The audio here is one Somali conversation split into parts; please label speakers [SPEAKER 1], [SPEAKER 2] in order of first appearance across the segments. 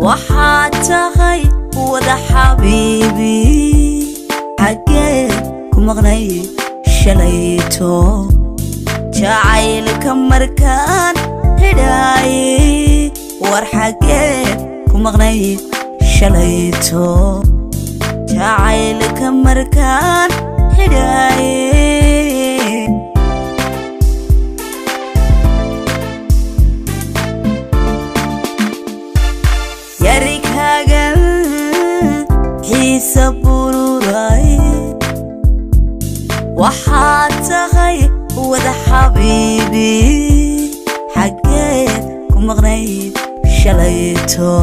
[SPEAKER 1] Waxaad tahay wada xabiibi, xaggee ku maqnay shalayto? Jacaylka markaan xidhaaye, war xaggee ku maqnay shalayto? Jacaylka markaan xidhaaye. Yarikaagan xiisa bururay, waxaad tahay wada xabiibi, xaggeed ku maqnayd shalayto?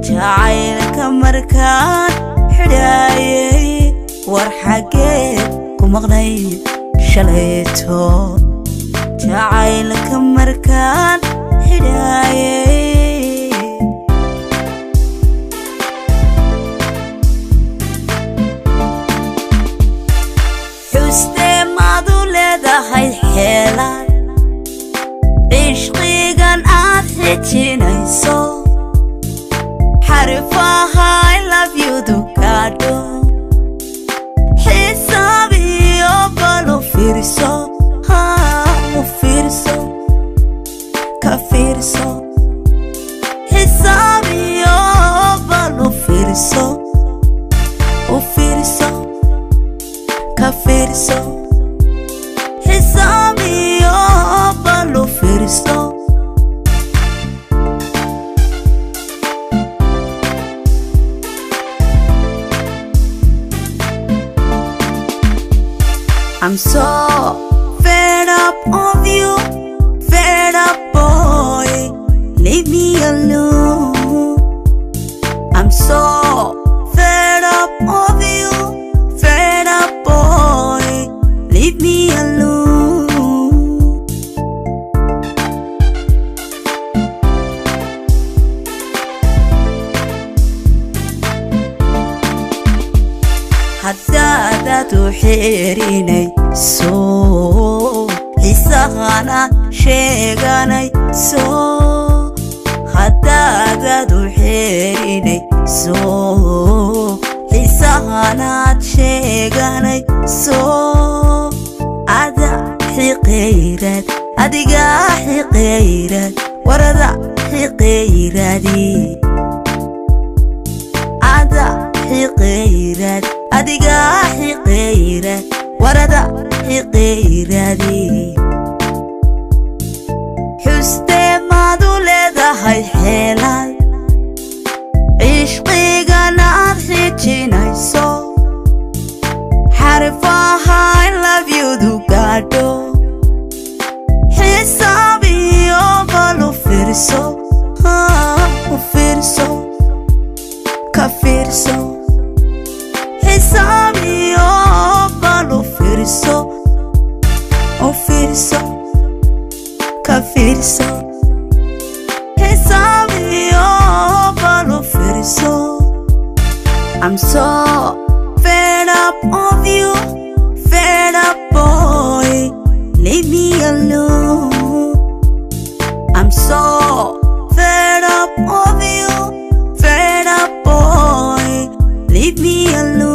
[SPEAKER 1] Jacaylka markaan xidhaayey, war xaggeed ku maqnayd shalayto? Jacaylka markaan xidhaayey. Xustee maad u leedahay xeelad cishqigan aad xijinayso? Xarifaha I love you dukaadho, xisaab iyo bal u fiirso, ha u fiirso, ka fiirso. Xisaab iyo bal u fiirso, u fiirso, ka fiirso. Xisaab iyo bal u fiirso. I'm so fed up of you, fed up boy, leave me alone. I'm so fed up of you, fed up boy, leave me alone. Haddaadaad u xirinayso xiisahana sheeganayso, haddaadaad u xirinayso xiisahanaad sheeganayso, ada xiqeyrad, adiga xiqeyrad, warada xiqeyradi, ada xiqeyrad, adiga xiqeyrad, warada xiqeyradi. Xustee maad u leedahay xeelad cishqigan aad xijinayso? Xarifaha I love you dugaadho, xisaab iyo bal u fiirso, ha u fiirso, ka fiirso. Xisaab iyo bal u fiirso, u fiirso, ka fiirso. Xisaab iyo bal u fiirso. I'm so fed up of you, fed up boy, leave me alone. I'm so fed up of you, fed up boy, leave me alone.